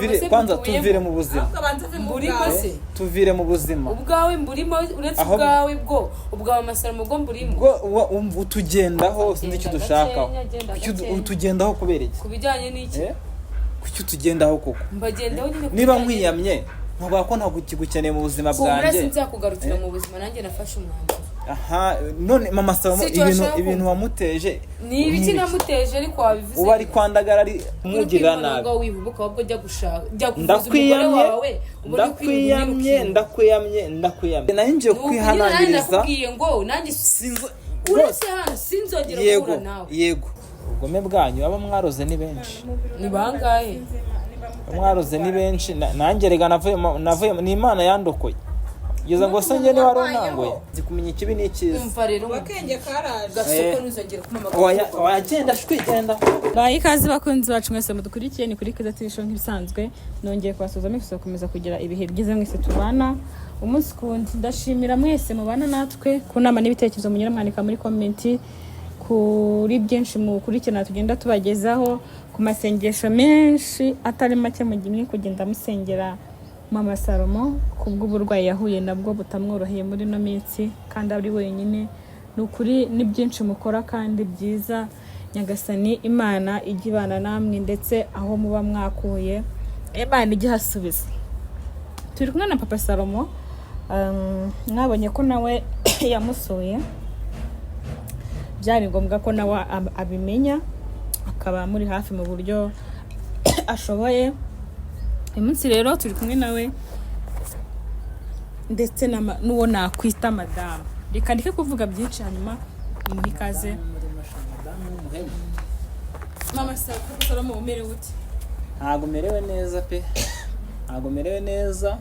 Watuvire se kwanza, mbutuyemo? tuvire mu buzima. Ahubwo abanza ave mu Mburimo bwawe. se? Tuvire mu buzima. Ubwawe mburimo, uretse Aho- ubwawe bwo ubwawe amasalomo bwo mburimo. Ubwo utugendaho, sinzi icyo Genda udushakaho. gakenya, genda Kuki gakenya. utugendaho kubera iki? Ku bijyanye n'iki? Eh? Kuki utugendaho koko? Mbagendaho nyine ku Niba bijyanye- nkwiyamye nkavuga ko ntabwo kigukeneye mu buzima Humura, bwanjye. sinzakugarukira Eh? mu buzima, nanjye nafashe umwanzuro. Aha none mama Salomo, Si icyo ibintu washaka ibintu kumva. wamuteje Ni ibiki ni ibiki? namuteje? Ariko wabivuze. Uba ari kwandagara, ari kumugirira nabi. Ubwo wihubuka, ahubwo jya gushaka, jya kuvuza umugore Ndakwiyamye. wawe, ubone Ndakwiyamye. ukwirirwa. Ndakwiyamye, ndakwiyamye. Nayo ngiye kwihanangiriza. Nakubwiye ngo nanjye Sinzi uretse hano sinzongera Yego. guhura nawe. Yego, ubugome bwanyu, abo mwaroze ni benshi. Ni bangahe? Abo mwaroze ni benshi. Nanjye rega navuye ni Imana yandokoye kugeza ngo se njye niba wari unangoye nzi kumenya ikibi n'icyiza. Umva rero, Akenge karaje. gasoko, Eh. ntuzongere kumpamagara. Wayagenda shwi, genda. Baha ikaze bakunzi bacu mwese mudukurikiye, ni kuri Keza TV Show nk'ibisanzwe. Nongeye kubasuhuza mwese, gukomeza kugira ibihe byiza mwese tubana umunsi ku wundi. Ndashimira mwese mubana natwe ku nama n'ibitekerezo munyura mwandika muri comment, kuri byinshi mukurikirana tugenda tubagezaho, ku masengesho menshi atari make mugiye kugenda musengera Mama Salomo ku bw'uburwayi yahuye nabwo butamworoheye muri ino minsi kandi ari wenyine. Ni ukuri ni byinshi mukora kandi byiza. Nyagasani Imana ijya ibana namwe, ndetse aho muba mwakuye Imana ijya ihasubiza. Turi kumwe na Papa Salomo. Mwabonye ko nawe yamusuye, byari ngombwa ko nawe abimenya, akaba amuri hafi mu buryo ashoboye. Uyu munsi rero turi kumwe nawe ndetse n'uwo nakwita madamu. Reka ndeke kuvuga byinshi, hanyuma muhe ikaze. Mama Salomo, umerewe ute? Ntabwo merewe neza pe, ntabwo merewe neza.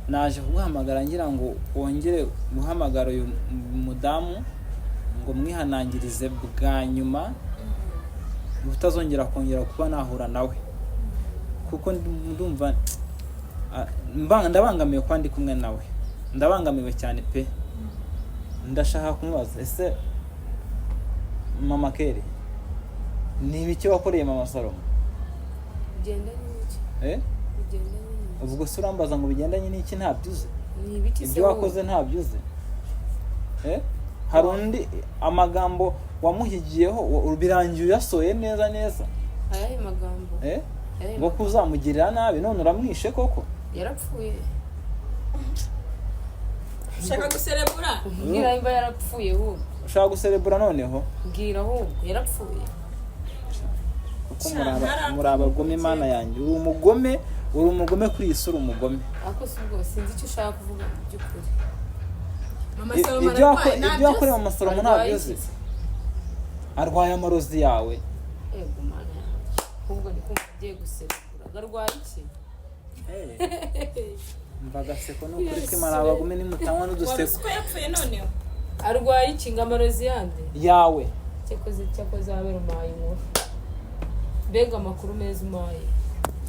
Naje kuguhamagara ngira ngo wongere guhamagara uyu mudamu ngo mwihanangirize bwa nyuma utazongera kongera kuba nahura nawe, kuko ndumva ndabangamiwe kuba ndi kumwe nawe, ndabangamiwe cyane pe. Ndashaka kumubaza: ese mama Keri, ni ibiki wakoreye Mama Salomo? Bigendanye n'iki? Eh? Bigendanye n'iki? Ubwo se urambaza ngo bigendanye n'iki, ntabyo uzi? Ni ibiki se Ibyo wowe? wakoze ntabyo uzi? Eh? Hari undi amagambo wamuhigiyeho, birangiye uyasohoye neza neza. Ayahe magambo? Eh? Ayahe? Ngo kuzamugirira nabi, none uramwishe koko. Yarapfuye. Ushaka guserebura? Mbwira nimba yarapfuye ahubwo. Ushaka guserebura noneho? Mbwira ahubwo, yarapfuye? Kuko muri abagome. Imana yanjye, uri umugome, uri umugome kuri iyi si, uri umugome. Ariko si ubwo sinzi icyo ushaka kuvuga mu by'ukuri. Mama Salomo Ibyo ararwaye. ibyo wakoreye Mama Salomo Arwaye ntabyo uzi? iki? Arwaye amarozi yawe. Ego Mana yanjye, ahubwo ndi kumva agiye guserebura. Arwaye iki? Mva agaseko, ni ukuri ko Imana, abagome nimutanywa Wari n'uduseko. uzi ko yapfuye noneho? Arwaye iki ngo amarozi yande? Yawe. Cyakoze, cyakoze habera umaye inkuru, mbega amakuru meza umaye.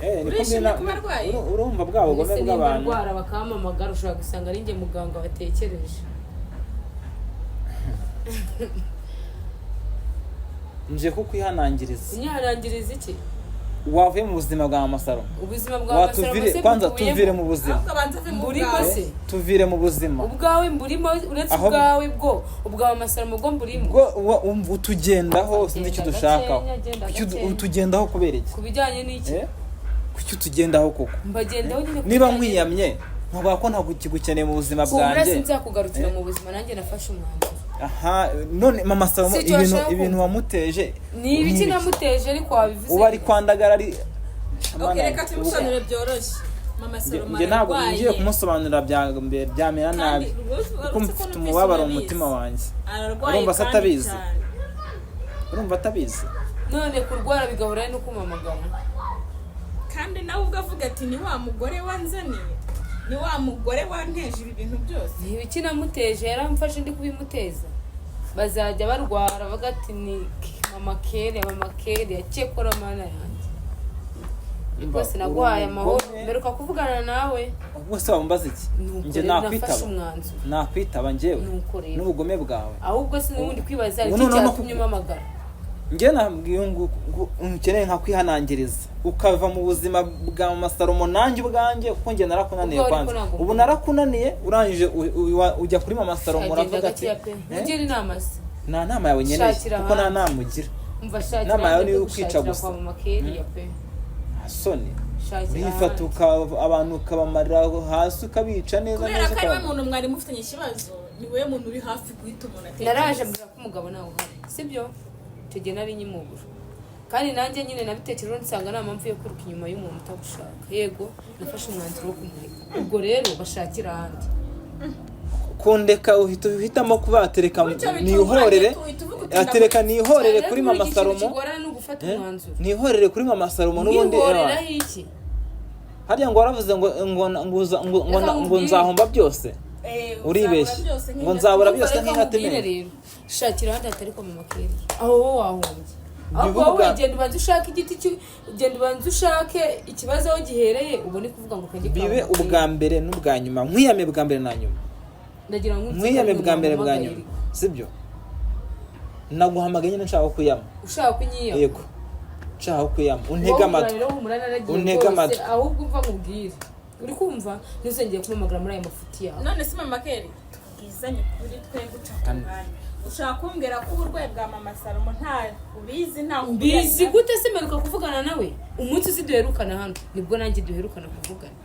Eh, niko Urishimye mbona- kuba arwaye? Urumva bwa bugome Mbese nimba bw'abantu. arwara bakampamagara, ushobora gusanga ari njye muganga watekereje. Nje kukwihanangiriza. Unyihanangiriza iki? Wavuye mu buzima bwa Mama Salomo. Ubuzima bwa Salomo Watuvire se kwanza, mbutuyemo? tuvire mu buzima. Ahubwo abanza ave mu Mburimo bwawe. se? Tuvire mu buzima. Ubwawe mburimo, uretse Aho- ubwawe bwo ubwawe amasalomo bwo mburimo. Ubwo utugendaho, sinzi icyo Genda udushakaho. gakenya, genda Kuki gakenya. utugendaho kubera iki? Ku bijyanye n'iki? Eh? Kuki utugendaho koko? Mbagendaho nyine ku Niba bijyanye- nkwiyamye nkavuga ko ntabwo kigukeneye mu buzima Humura, bwanjye. sinzakugarukira Eh? mu buzima, nanjye nafashe umwanzuro. Aha none Mama Salomo, Si icyo ibintu washaka ibintu kumva. wamuteje Ni ibiki ibiki? namuteje? Ariko wabivuze. Uba ari kwandagara, ari Ok, reka tumusobanurire byoroshye. Mama Salomo Njye ntabwo ararwaye. ngiye kumusobanurira, byamera Kandi nabi rwose kuko uretse ko mfite numvise umubabaro mu urabizi. mutima wanjye. Ararwaye Urumva se kandi atabizi? cyane. Urumva atabizi? None kurwara bigahura no kumamagara? Kandi nawe ubwo avuga ati: "Ni wa mugore wanzaniye, ni wa mugore wanteje ibi bintu byose." Ni ibiki namuteje? Yaramfashe ndi kubimuteza. Bazajya barwara bavuga ati: "Ni Mama Kere, Mama Kere." Cyekora Mana yanjye, rwose naguhaye amahoro. Mperuka kuvugana nawe. Ubwo se wambaza iki? Nuko Njye rero nafashe nakwitaba? umwanzuro. Nakwitaba njyewe Nuko rero. n'ubugome bwawe? Ahubwo se n'ubundi kwibaza Ubu iki noneho no cyatumye umpamagara. Njye nabwiye ngo ukeneye nka kwihanangiriza ukava mu buzima bwa mama Salomo, nanjye ubwanjye kuko njye narakunaniye. Ubwo Kwanza ariko ntabwo ubu narakunaniye, urangije ujya kuri mama Salomo, Agenda uravuga ati gakeya pe. "Eh, Ungire inama se? Nta nama yawe nkeneye Shakira kuko nta ahandi. nama ugira. Umva, shakira Inama yawe ahandi ni pe, ukwica gushakira gusa. kwa mama Keria pe. Nta soni? Shakira Urifata ahandi. abantu ukabamarira hasi, ukabica neza Kubera neza ko ari we muntu mwari mufitanye ikibazo, ni we muntu uri hafi guhita umuntu atekereza. Naraje mbwira ko umugabo nawe uhari, sibyo? Icyo gihe nari nkimubura, kandi nanjye nyine nabitekerejeho nsanga nta mpamvu yo kwiruka inyuma y'umuntu utagushaka. Yego, nafashe umwanzuro wo kumureka. Ubwo rero bashakira ahandi. Kundeka uhita uhitamo kuba atereka Gutyo bitunguranye, nihorere uhita uvuga uti atereka nihorere Cyane kuri rero mama ikintu Salomo. kigorana ni ugufata Eh? umwanzuro. Nihorere kuri mama Salomo n'ubundi. Mwihoreraho iki? Hariya ngo waravuze ngo ngo ngo uza- ngo ngo Reka ngo nkubwire. nzahomba byose. Eh, Uribeshya. uzabura byose Ngo nzabura Umva, byose reka nk'ihata nkubwire imena. rero, shakira ahandi hatari kwa mama Keria, aho wowe wahombye. Ahubwo Bivuga- wowe genda ubanze ushake igiti genda ubanze ushake ikibazo aho gihereye, ubone kuvuga ngo kajye kwa Bibe mama Keria. ubwa mbere n'ubwa nyuma, nkwiyame bwa mbere na nyuma. Ndagira ngo Nkwiyame bwa mbere bwa umpamagaye. nyuma, sibyo? Naguhamagaye nyine nshaka kwiyama. Ushaka kunyiyama? Yego, nshaka kwiyama, untege amatwi. Rero humura, naragiye Untege rwose. amatwi. Ahubwo umva nkubwire, uri kumva? Ntuzongere kumpamagara muri ayo mafuti yawe. None se mama Keri, tubwizanye kuri twe guca ku ruhande, ushaka kumbwira ko uburwayi bwa mama Salomo nta ubizi, nta Mbizi gute se? Mperuka kuvugana nawe umunsi uzi duherukana hano, nibwo nanjye duherukana kuvugana.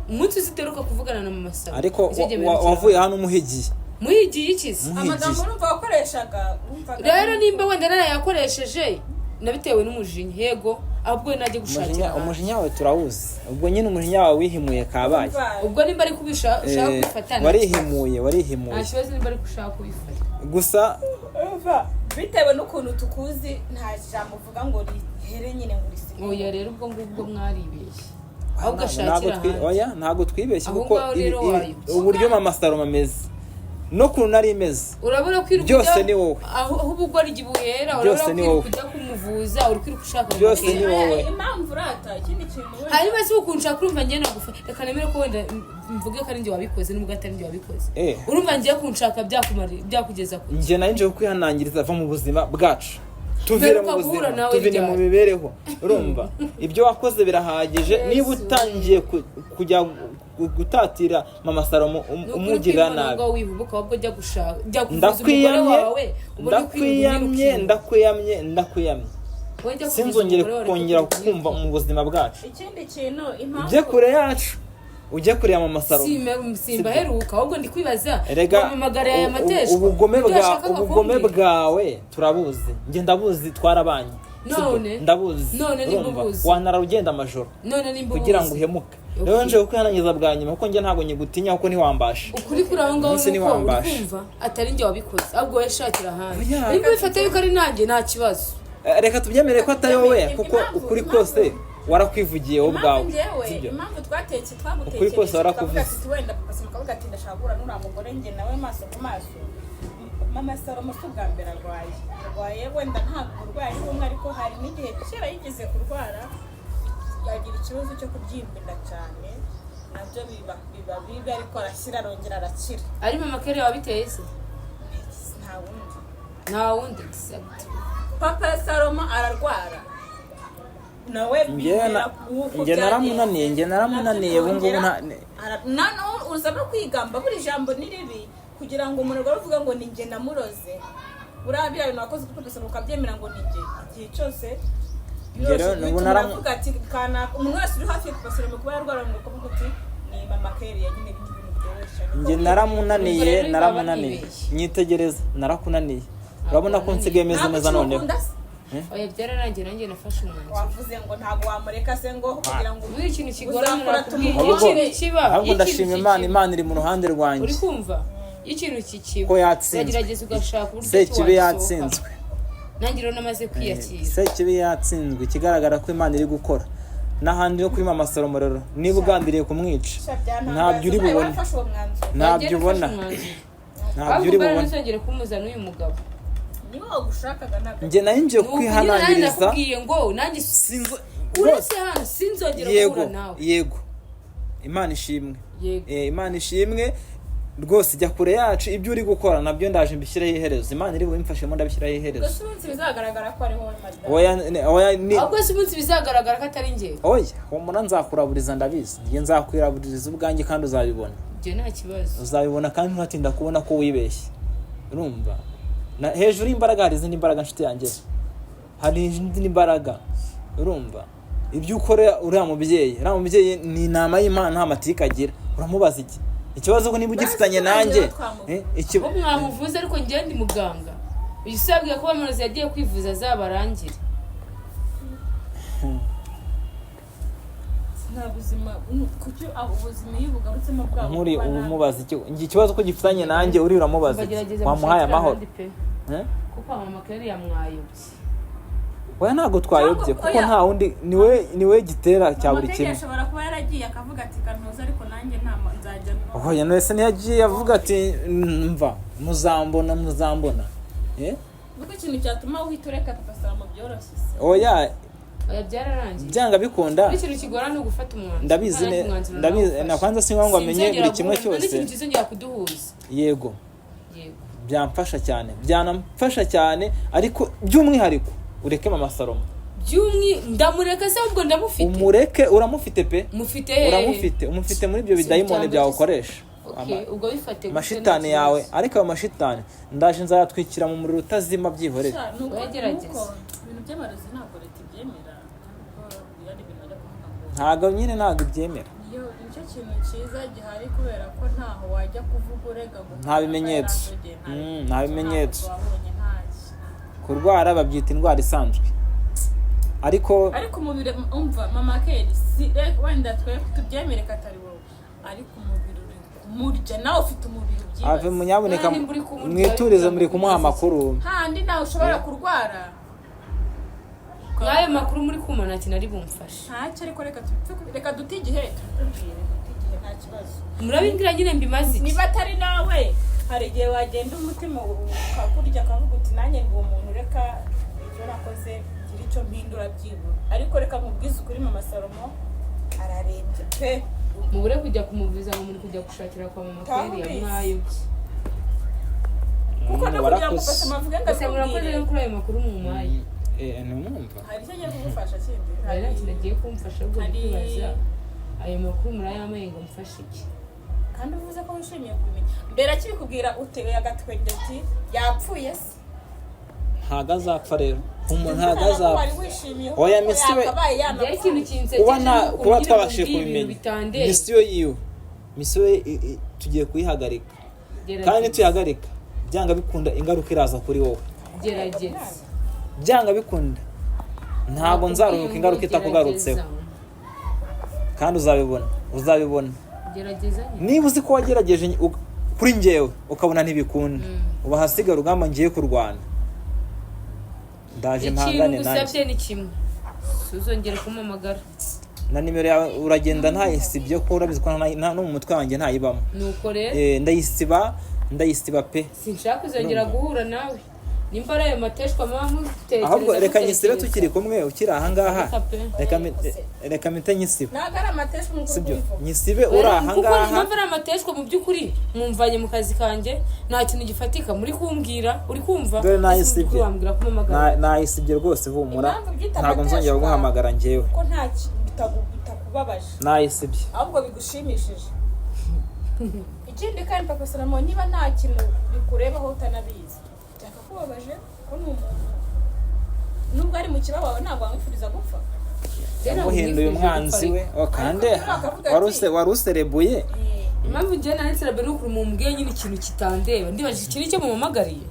Umunsi uzi duheruka kuvugana na mama Salomo, Ariko nicyo gihe mperukira. wavuye hano umuhigiye. Muhigiye ikizi? Amagambo urumva wakoreshaga, wumvaga Rero nimba wenda narayakoresheje nabitewe n'umujinya, yego, ahubwo we najye gushakira Umujinya, ahandi. umujinya wawe turawuzi. Ubwo nyine umujinya wawe wihimuye kabaye. Urumva- Ubwo nimba ari kubisha ushaka Eh, kubifata, nta warihimuye, kibazo. warihimuye. Nta kibazo nimba ari ushaka kubifata. Gusa Urumva, bitewe n'ukuntu tukuzi, nta jambo uvuga ngo rihere nyine ngo risige. Oya rero, ubwo ngubwo mwaribeshye, ahubwo Ntabwo ashakira ahandi. Oya, ntabwo twibeshye Aho kuko ngaho rero wayobye. uburyo mama Salomo ameze no kuntu nari imeze Urabura kwiruka Byose ujya- ni wowe. aho ubugoryi buhera. Byose Urabura ni kwiruka wowe. ujya kumuvuza, uri kwiruka ushaka Byose mama ni Keria. wowe. Impamvu urata ikindi kintu wenda Hanyuma se ukuntu ushaka, urumva ngiye nagufa, reka nemere ko wenda mvuge ko ari njye wabikoze nubwo atari njye wabikoze. Eh. Urumva ngiye kunshaka byakumara byakugeza ku Njye nari nje kukwihanangiriza, va mu buzima bwacu, tuvire mu Mperuka guhura buzima, nawe tuvire mu ryari? mibereho. Urumva ibyo wakoze birahagije. Yesu. Niba utangiye kujya gutatira mama Salomo Ni ukuri umugirira kw'Imana, nabi. ngo wihubuka, ahubwo jya gushaka, jya kuvuza umugore Ndakwiyamye, wawe, ubone ndakwiyamye, kwirirwa. ndakwiyamye, ndakwiyamye. Wowe jya kuvuza Sinzongere umugore wawe, kongera ureke kumva mu buzima bwacu. Ikindi kintu, impamvu Ujye kure yacu, ujye kure ya mama Salomo. Simbaheruka, ahubwo ndi kwibaza Erega bampamagara aya mateshwa ubugome ibyo bwa yashakaga ubugome kumbwira. bwawe turabuzi, njye ndabuzi, twarabanye. Sibyo? None? Ndabuzi. None nimba Urumva? ubuzi. Wanara ugenda amajoro None nimba kugira ngo ubuzi. uhemuke. Okay. Rero nje kukwihanangiza bwa nyuma kuko njye ntabwo nyigutinya, kuko ntiwambasha. Ukuri kuri aho ngaho Umunsi ni uko uri ntiwambasha. kumva atari njye wabikoze, ahubwo wowe shakira ahandi. Oya. Nimba ubifata yuko ari nanjye, nta kibazo. Eh, reka tubyemere ko atari wowe, kuko ukuri kose warakwivugiye wowe ubwawe. Impamvu njyewe Sibyo? impamvu twateke Ukuri twagutekereje kose tukavuga warakuvuze. ati wenda papa Salomo akavuga ati ndashaka guhura n'uriya mugore njye nawe maso ku maso. Mama Salomo si ubwa mbere arwaye, wenda ntabwo uburwayi ari bumwe, ariko hari n'igihe kera yigeze kurwara yagira ikibazo cyo kubyimba inda cyane, nabyo biba bibi, ariko arashyira arongera arakira. Ari mama Keria wabiteye se? Nta wundi. Nta wundi except Papa Salomo ararwara nawe Njye uko njye naramunaniye, njye naramunaniye, ubu ngubu nta uza no kwigamba buri jambo ni ribi kugira ngo umuntu arware uvuga ngo ni njye namuroze. Buriya biriya bintu wakoze kuri Papa Salomo ukabyemera ngo ni njye, igihe cyose Njye rero biroroshye ubu guhita umuntu avuga ati kanaka, umuntu wese uri hafi ya Papa Salomo kuba yarwara ngo ukavuga uti ni mama Keria nyine, ibindi bintu byoroshye. Njye naramunaniye. Ubwo rero Naramunaniye. baba Nyitegereza, narakunaniye, urabona ko nsigaye meze Ntabwo neza noneho. ukimukunda se? Oya, byararangiye, nanjye nafashe umwanzuro. Wavuze ngo ntabwo wamureka se, ngo kugira ngo Buriya ikintu kigorana uzakora nakubwiye, tumuhore. iyo ikintu kiba, Ahubwo iyo ikintu ndashima Imana, kikiba. Imana iri mu ruhande rwanjye. Uri kumva, iyo ikintu kikiba Ko yatsinzwe. uragerageza ugashaka uburyo ki Sekibi wagisohoka. yatsinzwe. Nanjye rero namaze kwiyakira. Sekibi yatsinzwe, ikigaragara ko Imana iri gukora n'ahandi no kuri mama Salomo. Rero niba ugambiriye kumwica, ntabyo uri bubone. Wafashe uwo mwanzuro. Ntabyo Nanjye ubona. nafashe umwanzuro. Ntabyo uri Ahubwo mbara bubone. ntuzongere kumuza n'uyu mugabo. Niba wagushakaga ntabwo Njye nayo ngiye Ni ukuri, nanjye kwihanangiriza. nakubwiye ngo nanjye Sinzo uretse hano sinzongera Yego. guhura nawe. Yego, Imana ishimwe. Yego. Eh, Imana ishimwe. Rwose jya kure yacu, ibyo uri gukora nabyo ndaje mbishyireho iherezo. Imana iri bubimfashemo, ndabishyiraho iherezo. Ubwo si umunsi bizagaragara ko ari wowe madamu? Oya, oya, ni Ahubwo si umunsi bizagaragara ko atari njye? Oya, humura, nzakuraburiza, ndabizi. Njye nzakwiraburiza ubwanjye kandi uzabibona. Ibyo nta kibazo. Uzabibona kandi ntuhatinda kubona ko wibeshye. Urumva, hejuru y'imbaraga hari izindi mbaraga, nshuti yanjye, hari izindi mbaraga. Urumva, ibyo ukora uriya mubyeyi ni inama y'Imana, nta matika agira. Uramubaza iki? Ikibazo ko niba ugifitanye Basi nanjye twamuvuze. Bo mwamuvuze, ariko njye ndi muganga. Uyu usabwiye ko bamurozi yagiye kwivuza, azabarangire. Nta buzima, kuki ubuzima iyo bugarutsemo bwabo Nkuri buba nabi? umubaza iki? Njye ikibazo ko gifitanye nanjye, uri uramubaza iki? Bagerageza Wamuhaye gushakira amahoro. abandi pe. Eh? Kuko mama Kelly yamwayobye. Oya, ntabwo twayobye, Cyangwa- kuko oya. nta wundi, niwe gitera cya buri Mama Kelly kimwe. ashobora kuba yaragiye akavuga ati kantuza, ariko nanjye nta nzajya no Oya, none se ntiyagiye avuga ati mva muzambona, muzambona, eh? Kuko ikintu cyatuma uhita ureka Papa Salomo byoroshye se? Oya. Oya, byararangiye. Byanga bikunda. N'ikintu kigora ni ugufata umwanzuro. Ndabizi. Kandi umwanzuro Ndabizi. nawufashe. Na kwanza si ngombwa ngo amenye Sinzongera buri kimwe guhura- cyose. N'ikintu kizongera kuduhuza. Yego. Yego. Byamfasha cyane, byanamfasha cyane, ariko by'umwihariko ureke Mama Salomo. By'umwi ndamureka se? Ahubwo ndamufite. Umureke, uramufite pe. Mufite hehe? Uramufite, umufite muri ibyo Si bidayimoni cyangwa byawe se- ukoresha. Okay, ubwo bifate gutyo, Amashitani nta yawe. kibazo. Ariko ayo mashitani ndaje nzayatwikira mu muriro utazima, byihorere. Sha, nuko Oya, gerageza. nuko ibintu by'amarozi ntabwo leta ibyemera, ntabwo ari ibintu bajya kuvuga ngo Ntabwo nyine, ntabwo ibyemera. Niyo nicyo kintu cyiza gihari, kubera ko ntaho wajya kuvuga urega ngo Nta bimenyetso. Nta bimenyetso. Wabonye ntacyo. Kurwara babyita indwara isanzwe, ariko Ariko umubiri, umva Mama Kelly, si wenda twe tubyemere ko atari wowe, ariko umubiri uri kumurya, nawe ufite umubiri Ave ubyibaze. munyaboneka. Nimba uri kumurya, Mwiturize, muri kumuha amakuru. Handi nawe ushobora kurwara. Nk'ayo makuru muri kuma nta kintu ari bumfashe. Ntacyo, ariko reka reka dute igihe tubibwire, dute igihe, nta kibazo. Murabimbwira nyine, mbimaze iki? Niba atari nawe, hari igihe wagenda umutima ukakurya, akavuga uti nanjye ngo uwo muntu, reka icyo nakoze ngire icyo mpindura byibura. Ariko reka nkubwize ukuri, Mama Salomo ararembye pe. Mubure kujya kumuvuza ngo muri kujya gushakira kwa Mama Kelly yamwayobye. Kuko no kugira ngo Warakoze. ufashe amavuga ngo Gusa murakoze akubwire. no kuri ayo makuru mumpaye. Eh, ntimwumva? Hari icyo agiye kugufasha kindi? Hari nta kintu agiye kumfasha, ahubwo ndi Hari- kwibaza ayo makuru murayamaye ngo mfashe iki? Kandi uvuze ko wishimiye kubimenya, mbere akibikubwira uteye agatwenge ati yapfuye se? Ntabwo azapfa rero. Umuntu ntabwo Ko wari azapfa. wishimiye Oya, ko misi we- yakabaye Njyewe yanapfuye. ikintu kinsekeje Kuba ni nta ukuntu kuba nyine twabashije mubwiye ibintu kubimenya bitandeye. Misiyo yiwe, misiyo ye tugiye kuyihagarika kandi Gerageza. nituyihagarika, byanga bikunda ingaruka iraza kuri wowe. Gerageza. Byanga bikunda, ntabwo nzaruhuka ingaruka itakugarutseho. Kandi uzabibona, uzabibona. Gerageza nyine. Niba uzi ko wagerageje kuri njyewe ukabona ntibikunda, uba ahasigaye urugamba ngiye kurwana, ndaje Ikintu mpangane nanjye. ngusabye ni kimwe, suzongere kumpamagara. Na nimero yawe uragenda ntayisibye, ko urabizi ko no mu mutwe wanjye ntayibamo. Nuko rero. Eh, ndayisiba, ndayisiba pe. Sinshaka kuzongera guhura nawe nimba ari ayo mateshwa muba mutekereza. Ahubwo reka nyisibe Mutekereza. tukiri kumwe, ukiri ahangaha. Reka pe. Reka mpite nyisiba. Ntabwo ari amateshwa nk'uko Sibyo? ubivuga. Nyisibe uri Kuko ahangaha. impamvu ari amateshwa, mu by'ukuri mwumvanye mu kazi kanjye, nta kintu gifatika muri kumbwira, uri kumva? Dore Ese mu nayisibye. by'ukuri wambwira ko umpamagara? Nayisibye rwose, humura. Impamvu byita Ntabwo nzongera amateshwa, guhamagara njyewe. kuko nta bitakubabaje, Nayisibye. ahubwo bigushimishije. Ikindi kandi, Papa Salomo, niba nta kintu bikurebaho utanabizi, byakakubabaje ko ni umuntu, nubwo ari mu kibabaro, ntabwo wamwifuriza gupfa. Rero Yamuhinduye nkwifurije umwanzi gupfa. we. Oh, kandi Ariko akavuga ati- wari userebuye. Impamvu njyewe nanditse rabere ni ukuntu mumbwiye nyine ikintu kitandeba, ndibajije iki nicyo mumamagariye.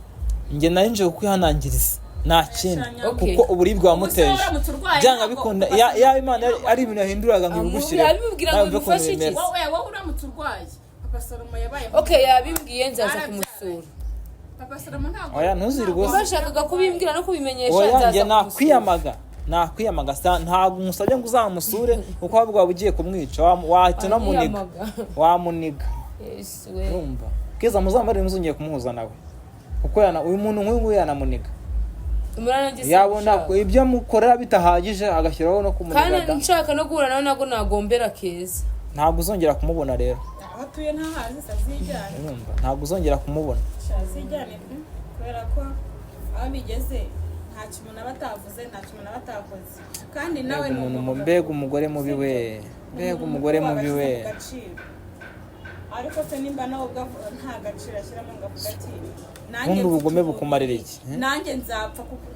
Njye nari nje kukwihanangiriza, nta kindi. Okay. Kuko uburibwe wamuteje, Ubuse uramutse urwaye, byanga ntabwo- bikunda, yaba Imana ari ibintu yahinduraga ngo ibigushyireho, Yabimubwira ngo nawe mve ukuntu bimufashe iki? bimeze. Wowe uramutse urwaye, Papa Salomo yabaye Okay, yabimbwiye, nzaza Arabyara. kumusura. Papa Salomo ntabwo Oya, ntuzirwe. Bashakaga kubimbwira no kubimenyesha, Oya, nzaza njye kumusura. nakwiyamaga, nakwiyamaga. Ntabwo nkusabye ngo uzamusure, kuko ahubwo waba ugiye kumwica. Wahita unamuniga. Ariyamaga. Wamuniga. Yesu we. Urumva keza, muzambare, muzongeye kumuhuza nawe, kuko uyu muntu nk'uyu nguyu yanamuniga. Umurana njye Yabona sinshaka. ibyo amukorera bitahagije, agashyiraho no Kandi kumuniga da. nshaka no guhura nawe, ntabwo nagombera keza. Ntabwo uzongera kumubona rero. Aho atuye ntahazi se azijyane. Urumva, ntabwo uzongera kumubona. Sha, azijyane pe, kubera ko aho bigeze ntacyo umuntu aba atavuze, ntacyo umuntu aba atakoze, kandi nawe Mbega ni umuntu umuntu mbega umugore mubi we, mbega umugore mubi we. Wabashyize mu gaciro. Ariko se nimba nawe ubwo nta gaciro ashyiramo ngo avuge ati nanjye Ubundi ubugome mfite bukumarira umubiri, iki, eh? nanjye nzapfa kuko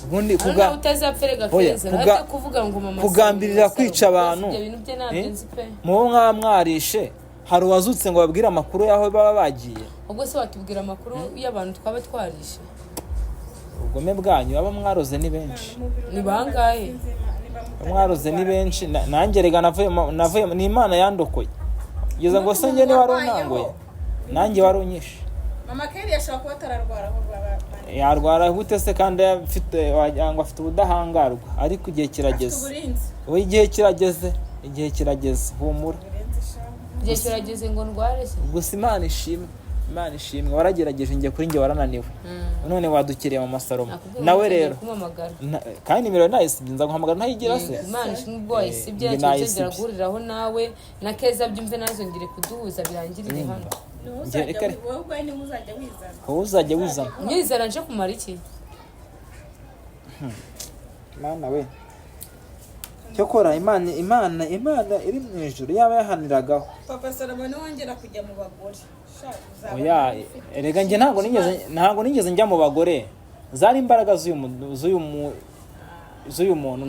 Ubundi Hano kuga nawe utazapfa Oya, keza ariko kuvuga ngo mama kugambirira Salomo, kwica Salomo, abantu. ibyo bintu bye ntabyo Eh? nzi pe. Mubo mwaba mwarishe, hari uwazutse ngo babwire amakuru y'aho baba bagiye? Ubwo se watubwira amakuru y'abantu twaba twarishe? Ubugome bwanyu, abo mwaroze ni benshi. Ni bangahe? Abo mwaroze ni benshi. Nanjye rega navuye ni Imana yandokoye kugeza ngo se njye niba wari unangoye nanjye wari unyishe. Mama Kelly ashobora kuba atararwara aho baba. Yarwara gute se kandi afite, wagira ngo afite ubudahangarwa, ariko igihe Afite kirageze. uburinzi. Ubu igihe kirageze, igihe kirageze, humura. Uburinzi sha. Igihe kirageze ngo ndware se? Gusa Imana ishimwe, Imana ishimwe, waragerageje. Njye kuri njye warananiwe, none wadukiriye mu masalomo. Nakubwiye ngo Nawe nzongera rero kumuhamagara. Kandi nimero nayisibye, nza guhamagara ntayigira se. Imana ishimwe ubwo wayisibye. Njye Ntacyo nayisibye. nzongera guhuriraho nawe na Keza, byumve, nazongere kuduhuza birangirire hano. Niwe Njye uzajya reka wowe ubwawe niwe uzajya wizana. Wowe uzajya wizana. Nyizana nje kumara iki? Mana we, cyokora Imana, Imana, Imana iri mu ijuru yaba yahaniragaho. Papa Salomo niwongera kujya mu bagore sha, uzaba Oya, erega njye ntabwo nigeze njya mu bagore, zari imbaraga z'uyu muntu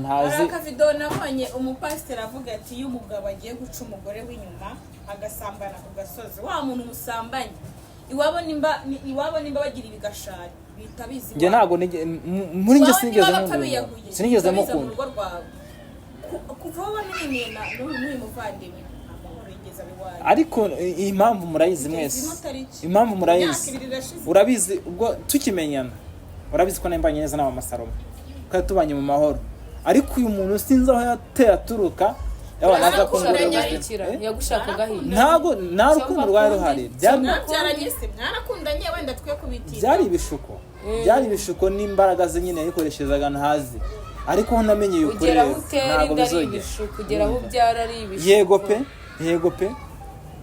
Hari ntazi. akavido nabonye umupasiteri avuga ati iyo umugabo agiye guca umugore w'inyuma agasambana ku gasozi, wa muntu musambanye iwabo nimba bagira ibigashari bihita biza Njye iwawe. ntabwo muri njye Iwawe sinigeze niba bapfa nkunda uyu muntu. biyahuye, Sinigeze bihita biza mu mukunda. rugo rwawe. Kuva aho wamenyaniye n'uyu muvandimwe nta mahoro yigeze aba iwanyu. Ariko impamvu murayizi mwese. Ino tariki. Impamvu murayizi. Imyaka 2 irashize. Urabizi, ubwo tukimenyana urabizi ko nambanye neza n'abamasalomo, twari tubanye mu mahoro, ariko uyu muntu sinzi aho yateye aturuka, yaba naza kungurira Yagushakaga ubuzima. iki? Eh? Yagushakaga he? Ntago nta rukundo rwari ruhari. Byari Mwabyaranye se? Mwarakundanye? Wenda twe kubitinda. Byari ibishuko, byari ibishuko n'imbaraga ze nyine yayikoreshezaga ntazi, ariko aho namenye ukuri Ugera aho rero utera ntabwo inda ari bizongera. ibishuko, ugera aho ubyara ari ibishuko. Yego pe, yego pe,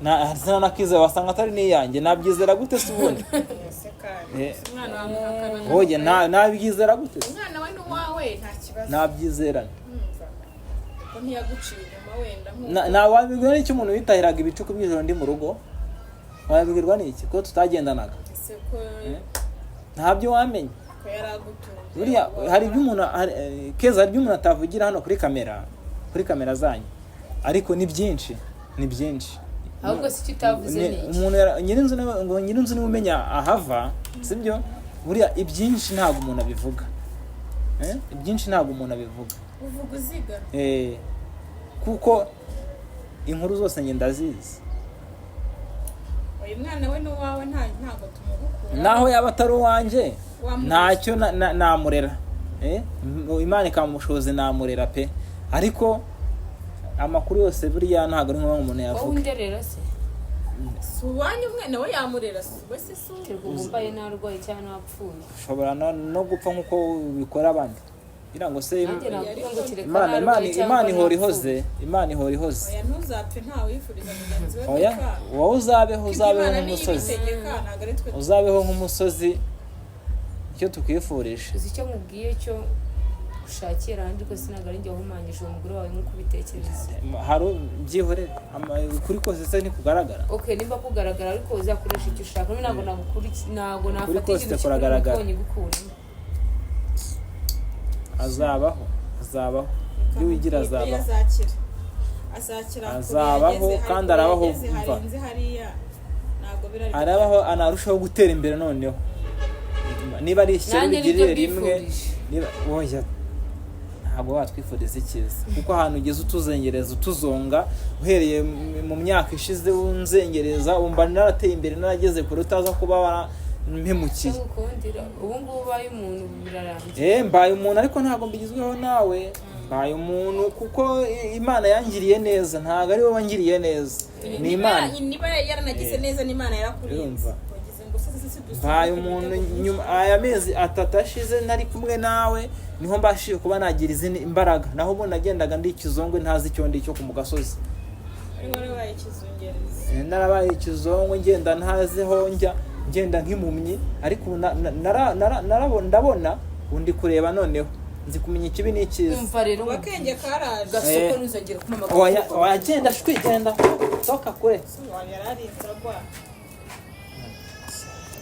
na nakiza wasanga atari n'iyanjye, nabyizera gute se ubundi? Ese kandi umwana wamuhakana? Oye, nabyizera gute se? Umwana we n'uwawe nta kibazo. Nabyizera. Umva, ko ntiyaguciye inyuma wenda nk'uko Na wabibwirwa n'iki umuntu witahiraga ibicuku by'ijoro ndi mu rugo? Wabibwirwa n'iki ko tutagendanaga? Ese ko Ntabyo wamenya. ko yari agutunze? Buriya hari ibyo umuntu Keza, hari ibyo umuntu atavugira hano kuri kamera zanyu, ariko ni byinshi, ni byinshi. Ahubwo si icyo utavuze ni iki? Umuntu nyirinzu ngo nyirinzu niwe umenya ahava, sibyo? Buriya ibyinshi ntabwo umuntu abivuga. Ibyinshi ntabwo umuntu abivuga. Uvuga uziga. Kuko inkuru zose njye ndazizi. Uyu mwana we n'uwawe ntabwo tumugukura. Naho yaba atari uwanjye, Wamurera. ntacyo namurera. Imana ikampa ubushobozi namurera pe, ariko amakuru yose buriya ntabwo ari ngombwa ngo umuntu Wowe yavuga. underera se? Si uwanyu umwe nawe yamurera, si we se si uwe? Terwa ubu mbaye narwaye cyangwa napfuye. Ushobora no gupfa nk'uko bikora abandi kugira ngo se Nanjye nakuvuga ngo kereka Imana, Imana, narwaye cyangwa Imana ihora napfuye. ihoze, Imana ihora ihoze. Oya, ntuzapfe, ntawe wifuriza mugenzi we Oya, gupfa. wowe uzabeho, Kuko uzabeho Imana niyo nk'umusozi. ibitegeka, ntabwo ari twe. Uzabeho nk'umusozi, icyo tukwifurije. Uzi icyo nkubwiye cyo ushakira ahandi rwose, ntabwo ari njye wahumanyije uwo mugore wawe nk'uko ubitekereza. Hari byihorere, ukuri kose se ntikugaragara? Ok, nimba kugaragara, ariko uzakoresha icyo ushaka. Ntabwo nagukura ntabwo nafata kose ikintu kuragaragara. kikuri nyigukuremo. Azabaho, azabaho, iyo wigira azabaho. Azakira, azakira kure. Azabaho, Yageze, hari kandi kure arabaho, yageze, umva. Harenze hariya ntabwo birari. Arabaho, anarushaho gutera imbere noneho niba ari ishyari Nanjye nibyo rigirire rimwe. mbifurije. Niba oya, ntabwo watwifuriza icyiza, kuko ahantu ugeze utuzengereza, utuzonga, uhereye mu myaka ishize unzengereza, wumva narateye imbere, narageze kure, utaza kuba warampemukiye. Icyo ngukundira, ubu ngubu ubaye umuntu birarangiye. Mbaye umuntu, ariko ntabwo mbigizweho nawe. Mbaye umuntu kuko Imana yangiriye neza, ntabwo ari wowe wangiriye neza, ni Imana. Niba yaranagize neza n'Imana yarakurinze. Urumva. Wagize ngo se si dusubire Mbaye ku umuntu mitego myinshi. nyuma aya mezi 3 ashize nari kumwe nawe, niho mbashije kuba nagira izindi imbaraga, naho ubundi nagendaga ndi ikizongwe, ntazi icyo ndi cyo ku mu gasozi. Wari warabaye ikizungerezi. Narabaye ikizongo, ngenda ntazi ho njya, ngenda nk'impumyi, ariko ubu ndabona ubu ndi kureba, noneho nzi kumenya ikibi n'icyiza. Umva rero, Ubu akenge karaje. Gasoko, Eh. ntuzongere kumpamagara. Oya oya, genda shwi, genda, toka kure. Yari arinze agwa.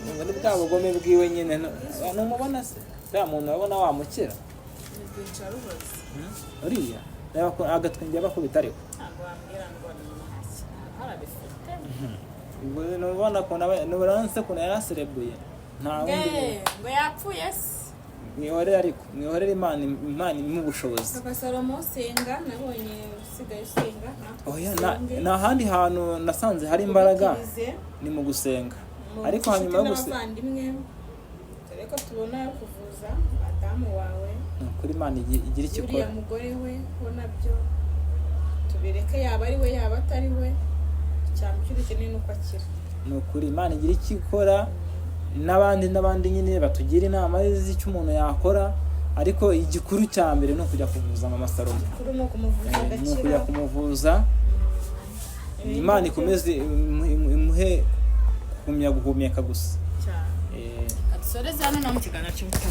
Ni bwa bugome bwiwe nyine. Numubona se uriya muntu, urabona wamukira? Ni rwica ruboze. Uriya reba ko agatwenge bakubita, ariko Ntabwo wambwira ngo ni nta arabifite. Ubwo nubona ukuntu nubona se ukuntu yaraserebuye, nta wundi muntu. Ngo yapfuye se? Mwihorere, ariko mwihorere, Imana imuhe ubushobozi. Papa Salomo, usenga, nabonye usigaye usenga, natwe Oya, dusenge. nta handi hantu nasanze hari imbaraga Ubikirize ni mu gusenga. mu Ariko nshuti hanyuma yo gusenga n'abavandimwe, dore ko tubona yo kuvuza madamu wawe. Ni ukuri, Imana igira icyo Uriya ikora. mugore we ho nabyo tubireke, yaba ari we, yaba atari we, icyambere icyo dukeneye ni uko akira. Ni ukuri, Imana igira icyo ikora, n'abandi n'abandi nyine batugira inama z'icyo umuntu yakora, ariko igikuru cya mbere ni ukujya kuvuza mama Salomo. Kuri ni ukumuvuza Ni agakira. ukujya kumuvuza. Ibindi Imana byo- ikomeze imuhe kugumya guhumeka gusa. Cyane. Dusoreze hano no mu kiganiro cy'ubutaha.